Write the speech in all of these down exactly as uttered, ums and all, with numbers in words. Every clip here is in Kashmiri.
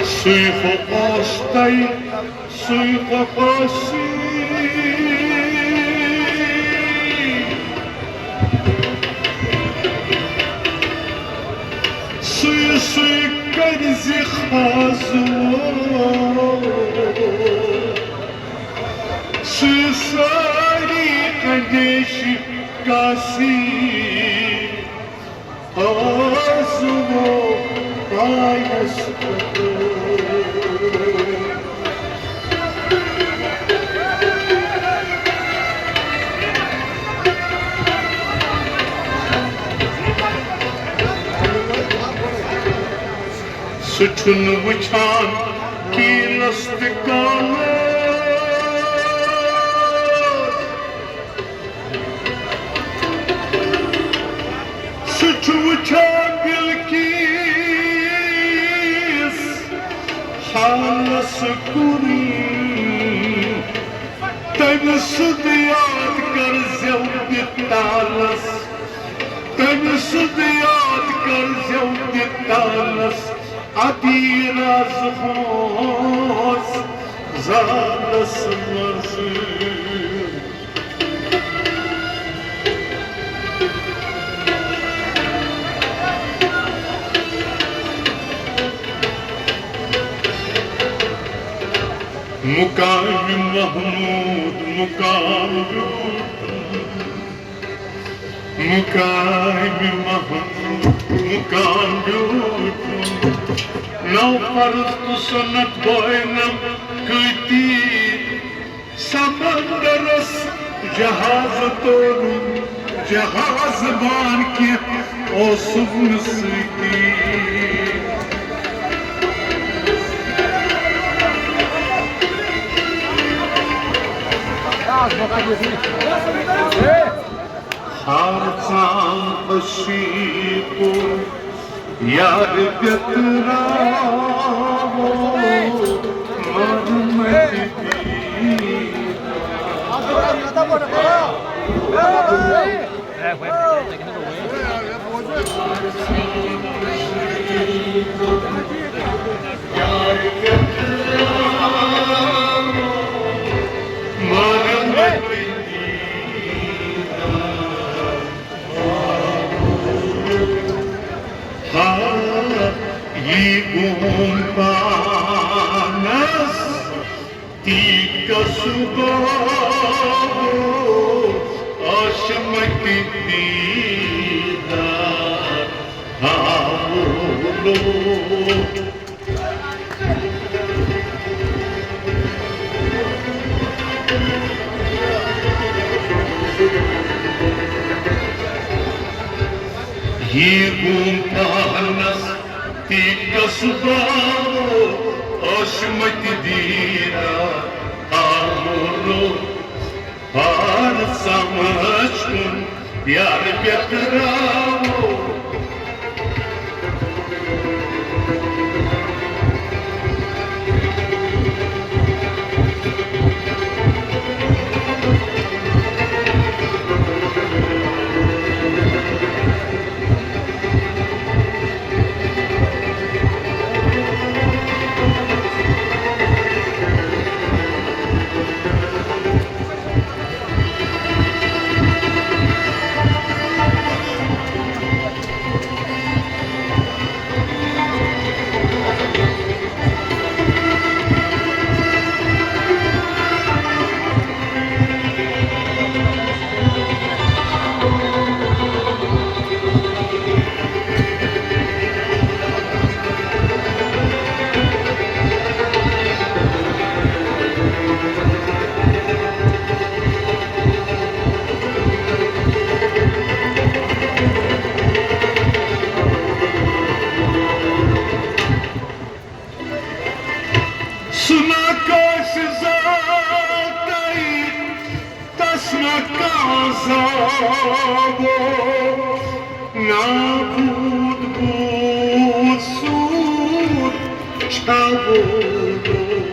سُے ہُہ اوس تۄہہِ، سُے ہُہ اوس۔ سُے، سُے کٔرۍ زِ خاص وول۔ سُے سٲری اندیشہِ کاسہِ۔ آسمو پانس پٮ۪ٹھ۔ سُہ چھُنہٕ وٕچھان کیٖلس تہِ کانٛہہ۔ سُہ چھُ وٕچھان بِلقیٖس حالس کُن۔ تٔمۍ سُنٛد یاد کر زٮ۪و دِ تالس، تٔمۍ سُنٛد یاد کر زٮ۪و دِ تالس۔ اَتی راز ہٲنٛز زالس منٛز۔ مقام محمود مقام بیوٗٹھ، مقام محمود مقام بیوٗٹھ۔ نو فرض تہٕ سُنت بٲینم کۭتی۔ سمندرس جہاز توٚرُن، جہاز بان کینٛہہ اوسُم نہٕ سۭتی۔ ہر ژام أسی پوٚر یار بیتراوو مرمت دی۔ ہا، یہِ گوٚم پانس تی قصبہ، عاصمت دیدار ہاولو۔ یہِ گوٚم پانس تی قصبہ، عاصمت دیدار ہاولو۔ ہر سمجھ کُن یار بیتراوو۔ نابود بوٗد سوٗد چھا ووٚنمُت۔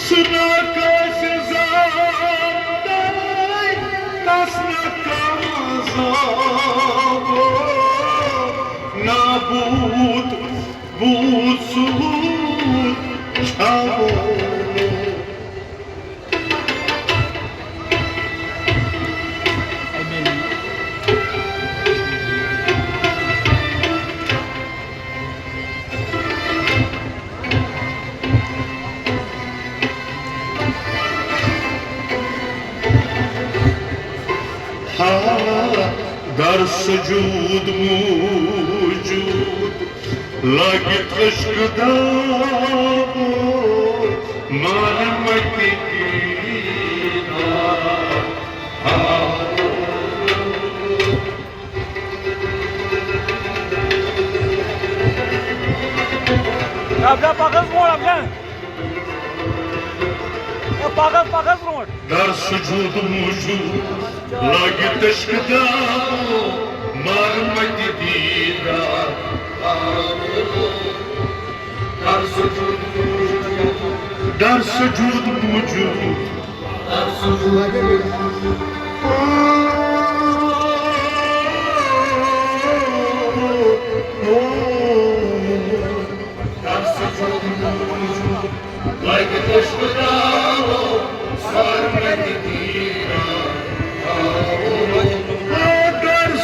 سُہ نہ کٲنٛسہِ زانتَے، تَس نہ کانٛہہ زانو۔ نابوٗد بوٗد سُہ چھا ووٚنمُت۔ ہا، در سجود موجود لگت عشق داو، مار مٹی دیدار۔ افغان، پکھ حظ برونٛٹھ، افغان۔ اے، پکھ حظ، پکھ حظ برونٛٹھ۔ در سجود موجود لگت عشق داو، مار مٹی دیدار۔ در سجود موجود، در سجود موجود۔ در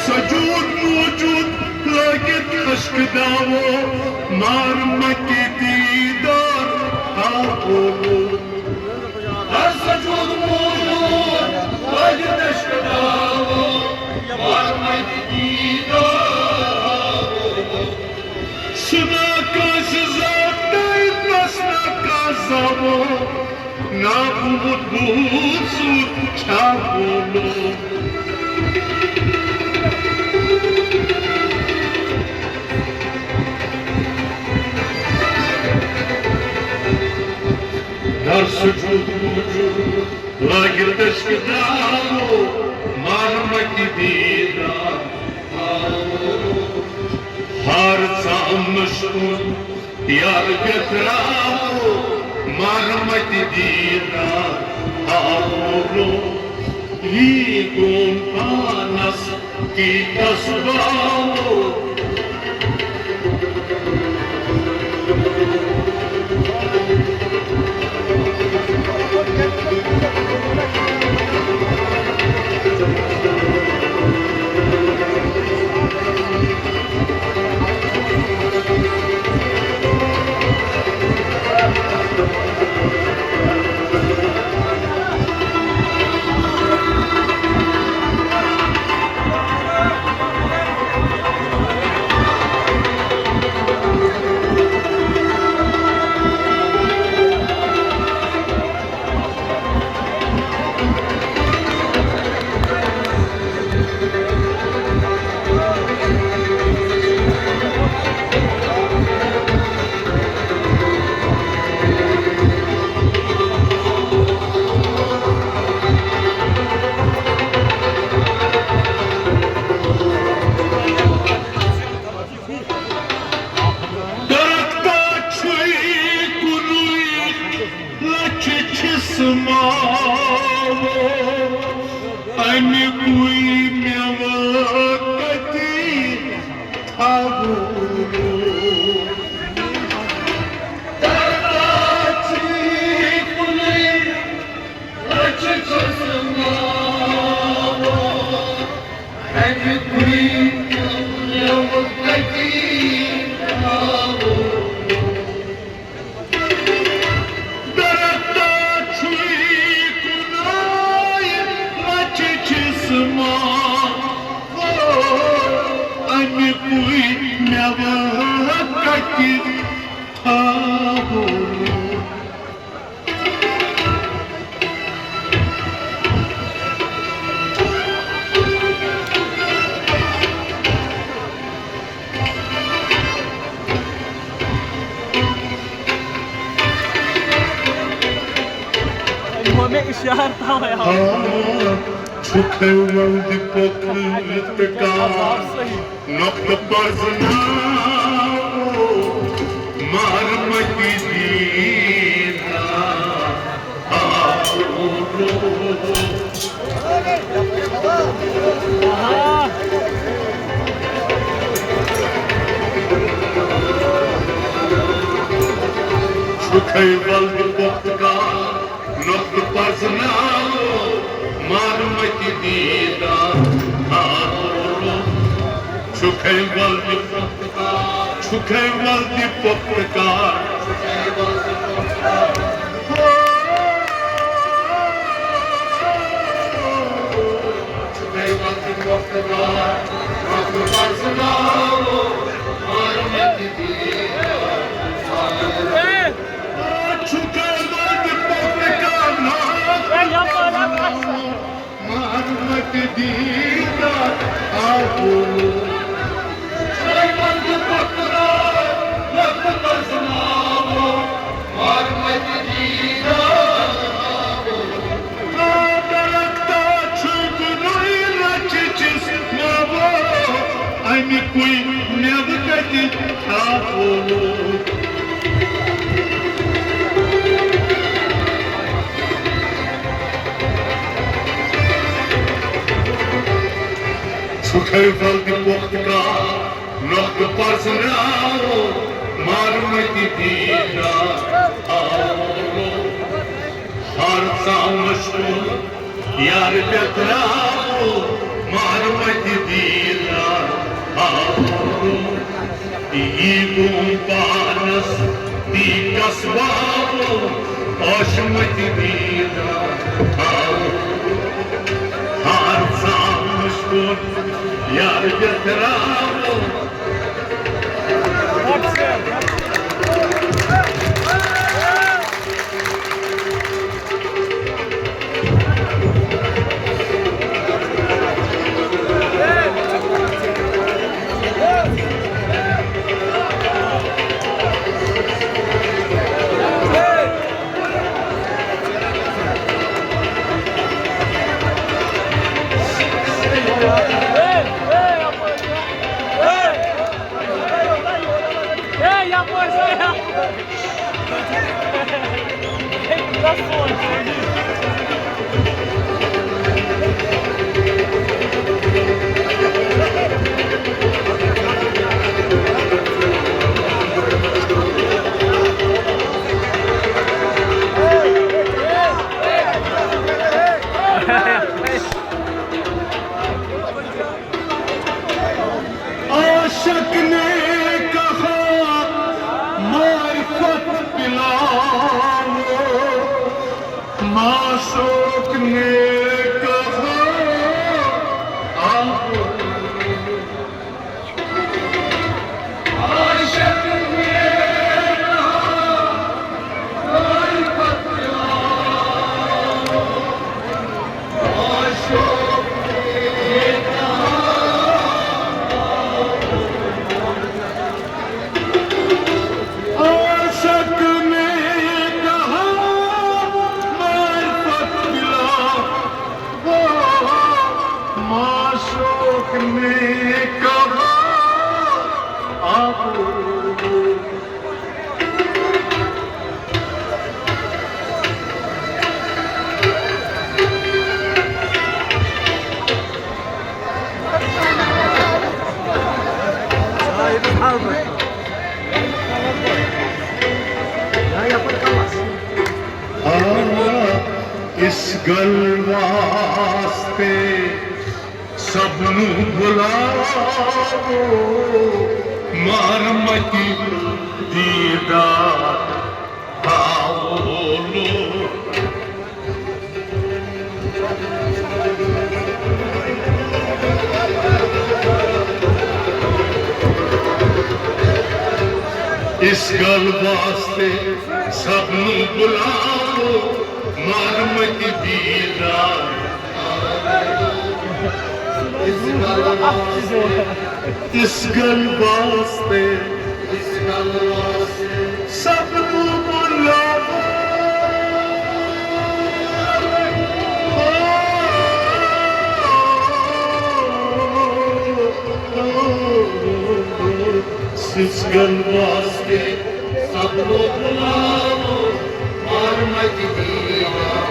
سجود موجود لگت عشق داو، مار مٹی دیدار آو۔ در سجود موجود لگت عشق داو، مار مٹی دیدار آو۔ سُہ نہ کٲنٛسہِ زانتَے، تَس نہ کانٛہہ زانو۔ نابود بوٗد سُہ چھا ووٚنمُت۔ در سجود موجود لگت عشق داو، مار مٹی دیدار آو۔ ہار ژامنَس کُن یار گژھراو، مار مٹی دیدار آو۔ یی گوٚو پانَس کی تسباو۔ درختہ چھُے کُنُے لَچھِ چھِس ماوو، اَمہِ کُے مٮ۪وٕ کَتہِ تھاوو؟ درختہ چھُے کُنُے لَچھِ چھِس ماوو، اَمہِ کُے مٮ۪وٕ کَتہِ تھاوو؟ درختہ چھُے کُنُے لَچھِ چھِس ہمیں اشارہ تھا یار۔ چھُکھے ولدِ پۄختہٕ کار، نۄقطہٕ پرزناوو، مارمتہِ دیٖدار آوُرو۔ چھُکھے ولدِ پۄختہٕ کار، نۄقطہٕ پرزناوو، مارمتہِ دیٖدار آوُرو۔ چھُکھے ولدِ پۄختہٕ کار، چھُکھے ولدِ پۄختہٕ کار۔ اَمہِ کُے مٮ۪وٕ کَتہِ کھاوو؟ چھُکھے ولدِ پۄختہٕ کار، نۄقطہٕ پرزناوو، مارمتہِ دیٖدار آوُرو۔ ہر ژاو مشکوٗل یار بیتراوو، مارمتہِ دیٖدار آوُرو۔ یی گوم پانس دی کس واوو، عٲشمتہِ دیٖدار آوُرو۔ ہر ژاو مشکوٗل یار بیتراوو۔ عاشق نے کہا، معرفت پلاؤ، معشوق نے کہا، آپ۔ عاشق نے کہا، معرفت پلاؤ، معشوق نے کہا، عاشق نے کہا، معرفت پلاؤ، معشوق نے کہا، آپ۔ آ، اس گل واسطے سبنوں بلاؤ، مارمتی دیدار آولو۔ اس گل واسطے سبنوں بلاؤ، مارمتی دیدار۔ اس گل واسطے سبنوں بلاؤ۔ گل واسطے سب کو بلاؤ، مر مت دینا۔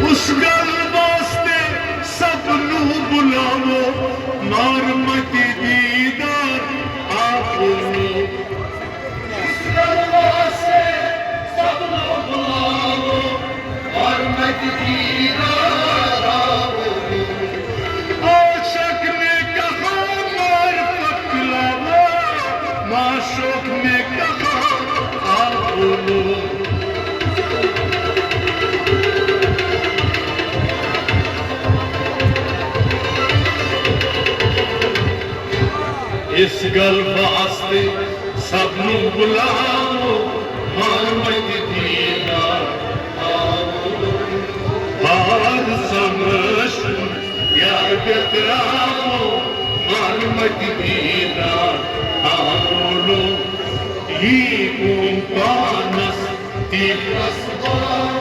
اس گل واسطے سب نو بلاؤ، مر مت دیدار آخر۔ اس گل واسطے سب نو بلاؤ، مر مت دیدار آخر۔ عاشق نے کہا مار پکلاوا، معشوق نے کہا آ بولو۔ اس گل واسطے سب نو بلاؤ، مر مت دیدار آ بولو۔ ہار سمش یار بتراؤ، مر مت دیدار آ بولو۔ یہ قوم پانس تیپس باؤ۔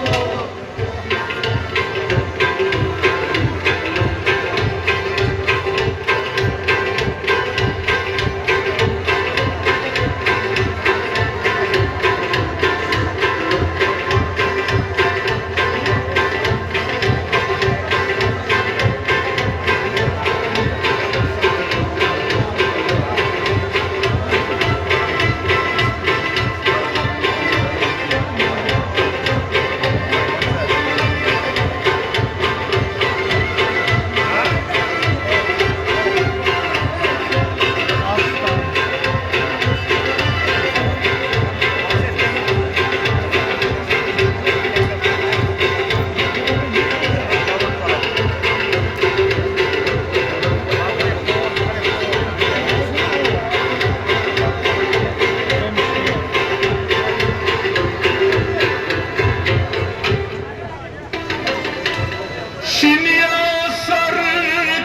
شنیا سر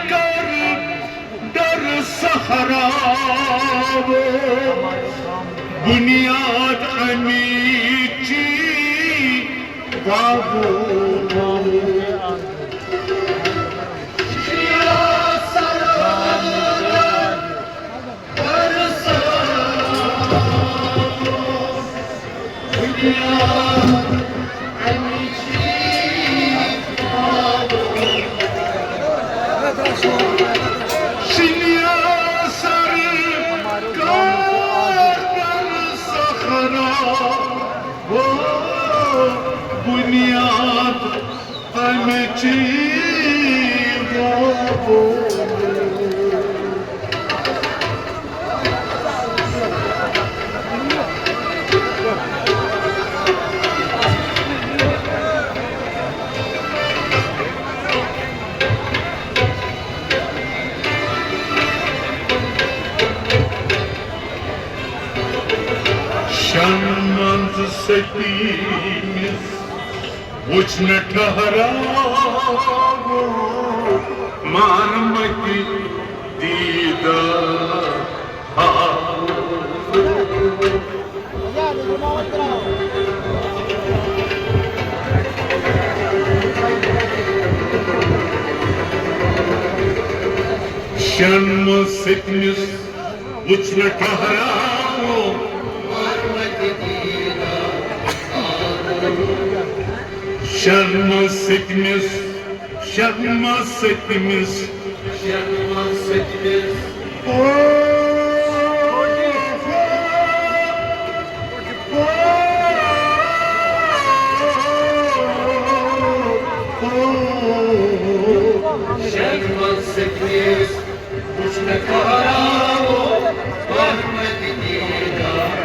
کر در صحرا و بنیاد امیچی بابو۔ شنیا سر کر در صحرا و بنیاد امیچی بابو۔ شن منز ستی مس وچھ نہ ٹھہراو، مار متی دیدار ہاو۔ شن منز ستمس وچھ نہ ٹھہراو۔ شن منز ستمس، شن منز ستمس، شن منز ستمس۔ او، او، او، او۔ شن منز ستمس۔ وچھ مےٚ ٹھہراوو، مر مت دیدار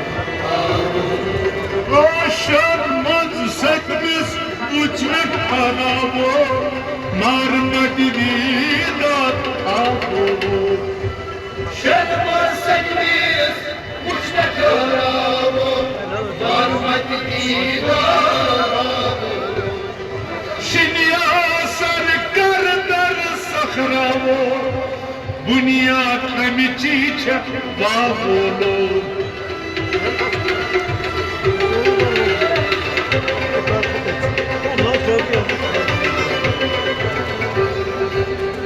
آوو۔ او شن منز ستمس وچھ مےٚ ٹھہراوو، مر مت دیدار آوو۔ شن منز ستمس وچھ مےٚ ٹھہراوو، مر مت دیدار آوو۔ شنیا سر کر در صحراوو، بنیاد امیچی چھے بابولو۔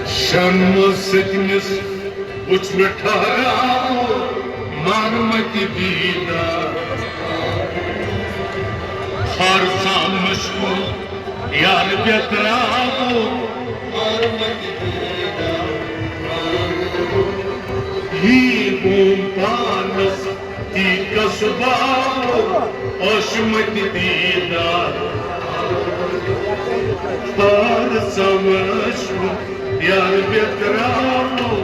شن منز ستمس وچھ مےٚ ٹھہراوو، آرمتی دیدار، خارسام مشکو یار بیتراو، آرمتی دیدار، ہی بوم پانس تی کسباو، اشمتی دیدار، خارسام مشکو یار بیتراو۔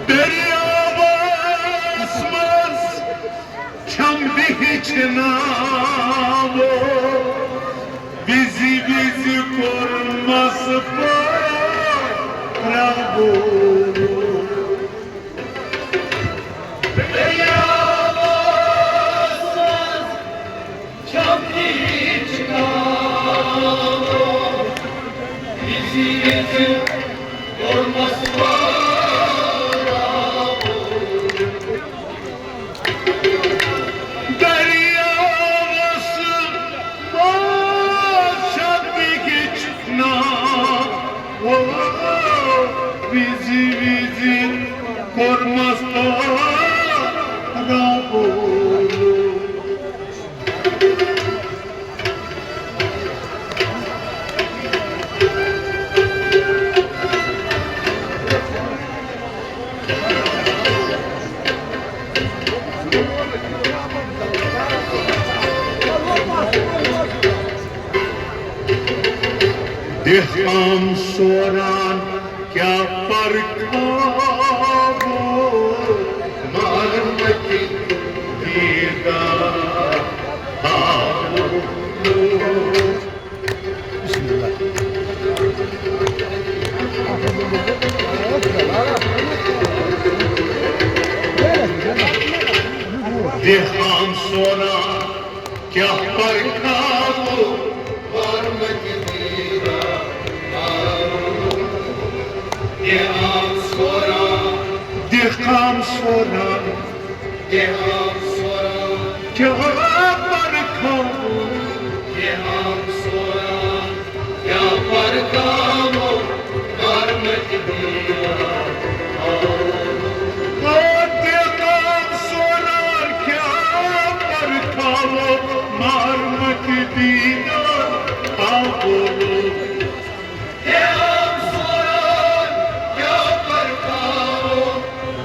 دٔریاوس منٛز چھمبہِ ہیٚچھناوو، وِزِ وِزِ کوٚرمس پٲٹھۍ ربوو۔ دٔریاوس منٛز چھمبہِ ہیٚچھناوو، وِزِ وِزِ کوٚرمس پٲٹھۍ ربوو۔ دٔریاوس منٛز چھمبہِ ہیٚچھناوو، وِزِ وِزِ کوٚرمس پٲٹھۍ ربوو۔ دِہام سوران کیٛاہ پرکھاوو، مارمتی دیدار ہاوو۔ بسم اللہ۔ دِہام سوران کیٛاہ پرکھاوو، ورمٕتۍ دیٖدار۔ دِہام سوران، دِہام سوران، دِہام سوران کیٛاہ پرکھاوو، دِہام سوران کیٛاہ پرکھاوو، ورمٕتۍ دیٖدار۔ دِہام سوران کیٛاہ پرکھاوو، مارمٕتۍ دیٖدار ہاوو۔ دِہام سوران کیٛاہ پرکھاوو،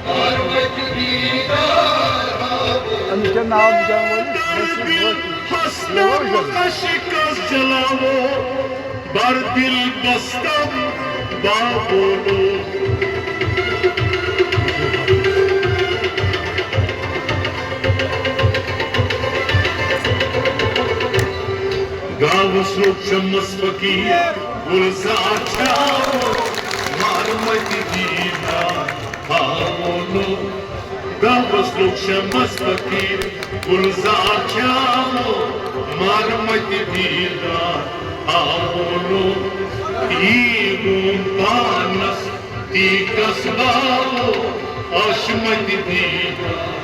مارمٕتۍ دیٖدار ہاوو۔ أمِس کیٛاہ ناو نِشان وٲلِس؟ دِل ہستم کش کس جلاوو، بر دِل بستم بابولو۔ گاوس لوٚگ شمس فقیٖر، گُلزار چھاوو، مارمٕتۍ دیٖدار ہاوو۔ گاوس لوٚگ شمس فقیٖر، گُلزار چھاوو، مارمٕتۍ دیٖدار ہاوو۔ یی ووٚن پانس تی کس باوو، اشمٕتۍ دیٖدار۔